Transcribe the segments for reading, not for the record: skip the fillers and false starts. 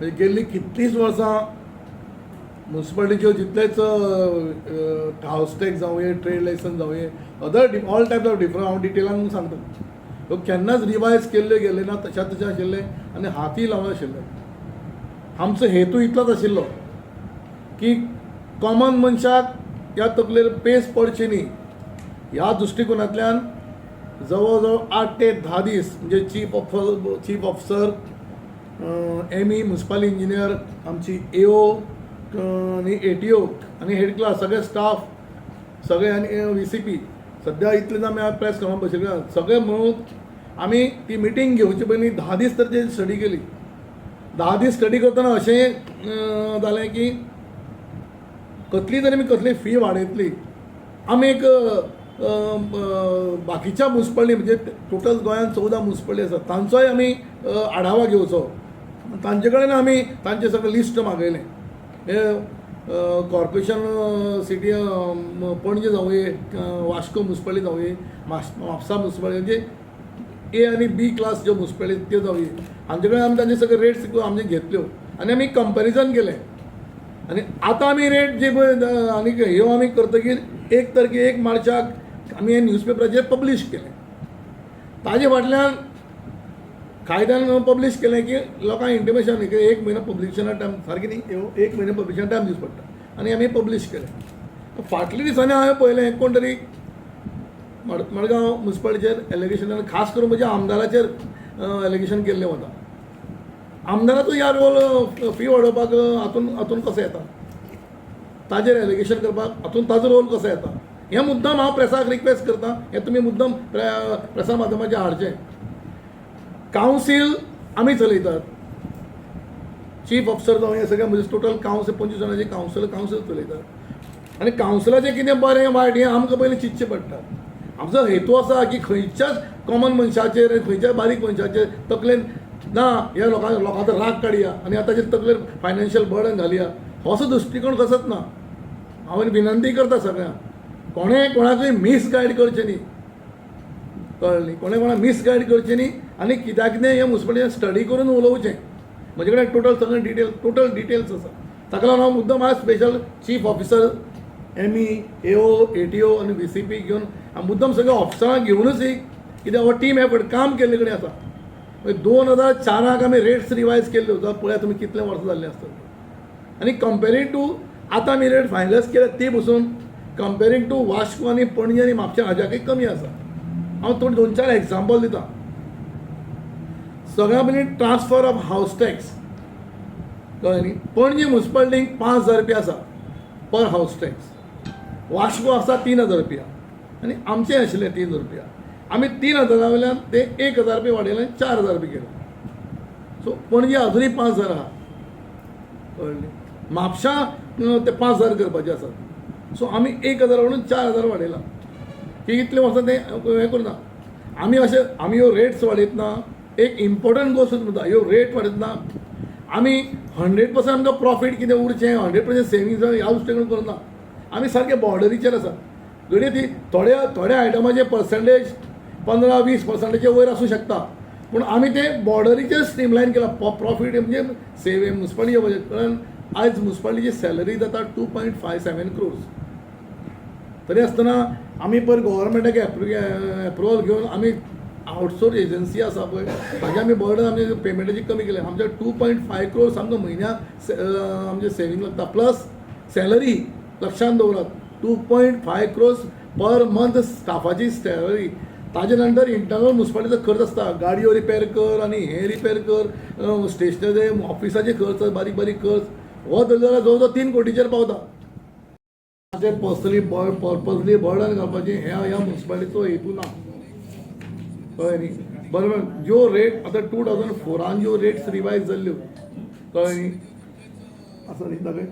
म्हणजे गेल्लीं कितलींच वर्सां मुन्सिपालिटीच्यो जितलेच हावस टॅक्स जावंये, ट्रेड लायसन्स जावंये, other all types of different, हांव डिटेलान सांगता, ह्यो केन्नाच रिवायज केल्ल्यो गेल्ले ना, तश्या तशें आशिल्लें आनी हातीय लावून आशिल्ले. आमचो हेतू इतलोच आशिल्लो की कॉमन मनशाक ह्या तकलेर पेस पडची न्ही. ह्या दृश्टिकोनांतल्यान जवळ जवळ 8 ते 10 दीस, म्हणजे chief officer, ME, municipal engineer, आमची एओ आनी एटीओ आनी हेड क्लार्क, सगळे स्टाफ सगळे आनी व्हीसीपी, सद्या इतले आमी प्रेस कॉन्फरन्स बसयल्या. सगळे म्हणून आमी ती मिटींग घेवचे पयलीं 10 दीस तर ते स्टडी केली. 10 दीस स्टडी करतना अशें जालें की कसली तरी आमी कसली फी वाडयतली. आमी एक बाकीच्या मुन्सिपालिटी, म्हणजे टोटल गोंयांत 14 मुन्सिपालिटी आसा, तांचोय आमी आढावा घेवचो. तांचे कडेन आमी तांचें सगळें लिस्ट मागयलें. हे कॉर्पोरेशन सिटी पणजे जावंये, वास्को मुन्सिपालिटी जावंये, म्हापसा मुन्सिपालिटी, म्हणजे ए आनी बी क्लास ज्यो मुन्सिपालिटी त्यो जावंये, हांचे कडेन आमी तांचे सगळे रेट्स आमचे घेतल्यो आनी आमी कंपेरिजन केलें. आनी आतां आमी रेट जे पळय आनी ह्यो आमी करतकीर 1 तारखे, 1 मार्चाक आमी हे न्यूजपेपराचेर पब्लीश केलें. ताजे फाटल्यान कायद्यान पब्लीश केलें की लोकांक इंटिमेशन की एक म्हयनो पब्लिकेशना टायम, सारकें न्ही, एक म्हयनो पब्लिकेशन टायम दिवचो पडटा आनी आमी पब्लीश केलें. फाटल्या दिसांनी हांवें पळयलें, कोण तरी मडगांव मुन्सिपालिटीचेर एलिगेशन, खास करून म्हज्या आमदाराचेर एलिगेशन केल्लें वता. आमदाराचो ह्या रोल फी वाडोवपाक हातून कसो येता? ताजेर एलिगेशन करपाक हातून ताजो रोल कसो येता? हें मुद्दम हांव प्रेसाक रिक्वेस्ट करता, हें तुमी मुद्दम प्रेसा माध्यमाचेर हाडचें. कावन्सील आमी चलयतात. चीफ ऑफिसर जावं, हे सगळे म्हणजे टोटल कावन्सील 25 जाणांची कावन्सील चलयतात आनी कावन्सिलाचें कितें बरें वायट हें आमकां पयलीं चिंतचें पडटा. आमचो हेतू आसा की खंयच्याच कॉमन मनशाचेर, खंयच्याय बारीक मनशाचेर तकलेन ना ह्या लोकांचो राग काडया आनी आतां ताचे तकलेर फायनान्शियल बर्डन घालया, हो असो दृश्टिकोण कसोच ना. हांव विनंती करता सगळ्यांक, कोणें कोणाकूय मिसगायड करचें न्ही, कळ्ळें न्ही? कोणें कोणाक मिसगायड करचें न्ही आनी कित्याक कितें हें मुन्सिपालिटीन स्टडी करून उलोवचें. म्हजे कडेन टोटल सगळें डिटेल, टोटल डिटेल्स आसा. ताका लागून हांव मुद्दम आज special chief officer, ME, AO, ATO आनी व्हीसीपी घेवन हांव मुद्दम सगळ्या ऑफिसरांक घेवनूच एक कित्याक हो टीम एफर्ट काम केल्ले कडेन आसा. मागीर 2004क आमी रेट्स रिवायज केल्ल्यो, जाल्यार पळयात तुमी कितले वर्सां जाल्लीं आसतलीं. आनी कंपेरींग टू आतां आमी रेट फायनलायज केल्या ती पसून कंपेरींग टू वास्को आनी पणजे आनी म्हापशें हाज्याकय कमी आसा. हांव थोडी दोन चार एग्जाम्पल दिता. सगळ्या पयलीं ट्रान्सफर ऑफ हावस टॅक्स, कळ्ळें न्ही? पणजे मुन्सिपालिटीक 5000 रुपया आसा पर हावस टॅक्स, वास्को आसा 3000 रुपया आनी आमचें आशिल्लें 3000 रुपया. आमी 3000 वयल्यान ते 1000 रुपया वाडयले, 4000 रुपया केले. सो पणजे अजुनूय 5000 आहा, कळ्ळें न्ही? म्हापशां ते 5000 करपाचे आसात. सो आमी 1000 वाडून 4000 वाडयला की इतले वर्सां ते हें करना. आमी अशें आमी ह्यो रेट्स वाडयतना एक इम्पोर्टंट गोश्ट म्हणटा, ह्यो रेट वाडयतना आमी 100% आमकां प्रॉफीट कितें उरचें, 100% सेविंग्स ह्या दृश्टीकोन करना. आमी सारके बॉर्डरीचेर आसा. घडये ती थोड्या थोड्या आयटमाचे पर्संटेज 15-20 पर्संटाचे वयर आसूं शकता, पूण आमी ते बॉर्डरीचेर स्ट्रीमलायन केला. प्रॉफीट म्हणजे सेविंग मुन्सिपालिटी बजेट, कारण आयज मुन्सिपालिटीची सॅलरी जाता 2.57 क्रोर्स. तरी आसतना आमी पयर गव्हर्मेंटाक एप्रुवल घेवन आमी आउटसोर्स एजन्सी आसा पळय, ताजे आमी बर्डन आमी पेमेंटाची कमी केले. आमचे 2.5 क्रोर्स आमकां म्हयन्याक आमचें सेवींग लागता, प्लस सॅलरी. लक्षांत दवरात, 2.5 क्रोर्स पर मंथ स्टाफाची सॅलरी. ताजे नंतर इंटरनल मुन्सिपालिटीचो खर्च आसता, गाडयो रिपेर कर आनी हें रिपेर कर, स्टेशनरी ऑफिसाचे खर्च, बारीक बारीक खर्च, हो धरलो जाल्यार जवळ जवळ 3 कोटीचेर पावता. ते पर्सनली पर्पजली बर्डन घालपाचें ह्या ह्या मुन्सिपालिटीचो हेतू ना, कळ्ळें न्ही? बरोबर, ज्यो रेट आतां 2004न ज्यो रेट्स रिवायज जाल्ल्यो, कळ्ळें न्ही, आसा न्ही दाखय,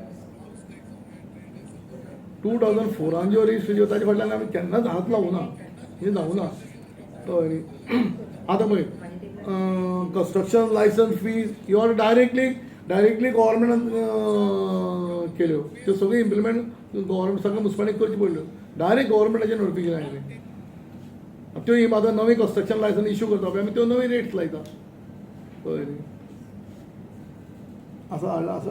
2004न ज्यो रेट्स ज्यो, ताजे फाटल्यान आमी केन्नाच हात लावूं ना, हें जावूं ना, कळ्ळें न्ही? आतां पळय, कन्स्ट्रक्शन लायसन्स फीज ह्यो डायरेक्टली गव्हर्मेंटान केल्यो. त्यो सगळ्यो इम्प्लिमेंट गव्हर्मेंट सगळ्या मुन्सिपालिटीक करच्यो पडल्यो. डायरेक्ट गव्हर्मेंटाचे नोटिफिकेशन आयलें. त्यो आतां नवी कन्स्ट्रक्शन लायसन्स इशू करता पळय आमी, त्यो नवी रेट्स लायता, कळ्ळें न्ही? आसा हाडला आसा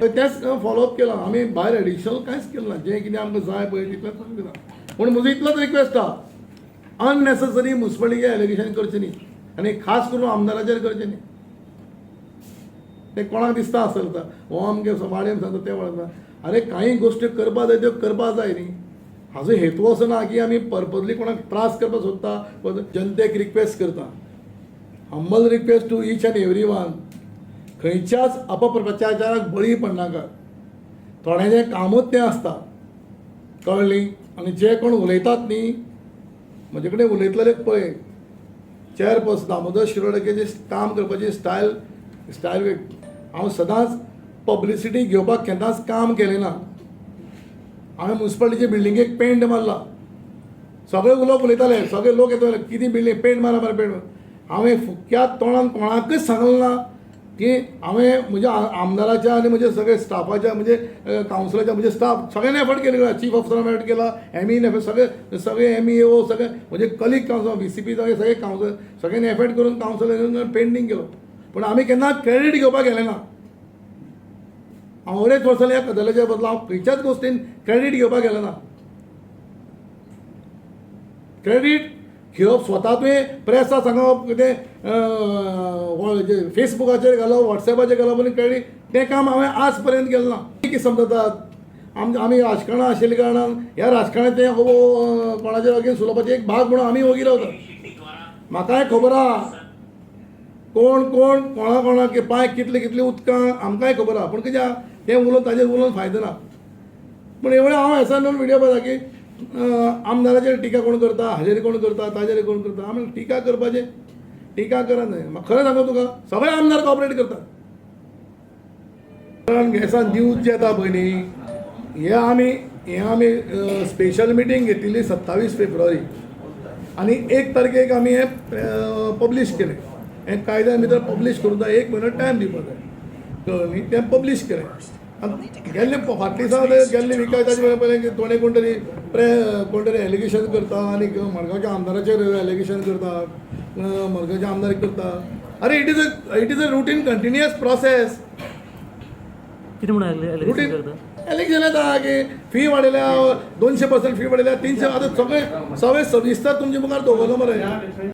तेंच फॉलोअप केलां आमी. भायर एडिशनल कांयच केलें ना. जें कितें आमकां जाय पळय तितलेंच आमी दिलां. पूण म्हजो इतलोच रिक्वेस्ट आहा, अननेसेसरी मुन्सिपालिटीचें एलिगेशन करचें न्ही आनी खास करून आमदाराचेर करचें न्ही. तें कोणाक दिसता आसतलें आतां हो आमगे वाड्यान सांगता तें वाड्यान. अरे, कांय गोश्टी करपा जाय त्यो करपा जाय न्ही. हाजो हेतू असो ना की आमी पर्पजली कोणाक त्रास करपाक सोदता. जनतेक रिक्वेस्ट करता, humble request to each and every one, खंयच्याच अपप्रचाराक बळी पडनाका. थोड्यांचें कामूच तें आसता, कळ्ळें न्ही? आनी जे कोण उलयतात न्ही, म्हजे कडेन उलयतले पळय, चेअरपर्सन दामोदर शिरोडकर काम करपाची स्टायल स्टायल हांव सदांच पब्लिसिटी घेवपाक केन्नाच काम केलें ना. हांवें मुन्सिपालिटीचे बिल्डिंगेक पेंट मारला. सगळे उलोवप उलयताले, सगळे लोक येताले, कितें बिल्डींग पेंट मारा मरे पेंट. हांवें फुक्या तोंडान कोणाकच सांगलें ना की हांवें म्हज्या आमदाराच्या आनी म्हज्या सगळे स्टाफाच्या, म्हणजे कावन्सिलाच्या, म्हणजे स्टाफ सगळ्यांनी एफर्ट केले. चीफ ऑफिसरान एफर्ट केला, एमईन एफर्ट, सगळे सगळे एमईओ, सगळे म्हणजे कलीग कावन्सिल, व्हीसीपी, सगळे सगळे कावन्सिल, सगळ्यांनी एफर्ट करून कावन्सिल पेंटींग केलो. पूण आमी केन्ना क्रेडीट घेवपाक गेले ना. हांव अडेच वर्सां ह्या गजालीच्या बदला हांव खंयच्याच गोश्टीन क्रेडीट घेवपाक गेलें ना. क्रेडीट घेवप स्वता तुवें प्रेसा सांगप, कितें फेसबुकाचेर घालप, वॉट्सॅपाचेर घालप आनी क्रेडीट, तें काम हांवें आज पर्यंत केलें ना. कितें समजतात आमी राजकारणां आशिल्ल्या कारणान ह्या राजकारणाचें हो कोणाचेर अगेन्स्ट उलोवपाचें एक भाग म्हणून आमी वोगी रावतात. म्हाकाय खबर आहा कोण कोण कोणा कोणाक पांय कितले कितले उदकां, आमकांय खबर आहा. पूण कितें आहा, तें उलोवन ताजेर उलोवन फायदो ना. पूण एवढें हांव एसान न्हू विडियो पळयता की आमदाराचेर टिका कोण करता, हाजेर कोण करता, ताजेर कोण करता. आमी टिका करपाचें टिका करा न्हय. म्हाका खरें सांगू तुका, सगळे आमदार कॉपरेट करतात. कारण गॅसान न्यूज जे येता पळय न्ही, हे आमी स्पेशल मिटींग घेतिल्ली 27 फेब्रुवारी आनी 1 तारखेक आमी हें पब्लीश केलें. हें कायद्या भितर पब्लीश करूंक जाय, एक म्हयनो टायम दिवपाक जाय, कळ्ळें न्ही? तें पब्लीश केलें आनी गेल्ले फाटले दिसा, गेल्ले विकाय ताजे पयलें की कोणे कोण तरी कोण तरी एलिगेशन करता आनी मडगांवच्या आमदाराचेर एलिगेशन करता, मडगांवचे आमदार करता. अरे, it is a routine continuous process. कितें म्हणून एलिगेशन रुटीन करता? एलिगेशन येता की फी वाडयल्या, 200% फी वाडयल्या, 300. आतां सगळें सगळें सविस्तर तुमचे मुखार दवरलो मरे.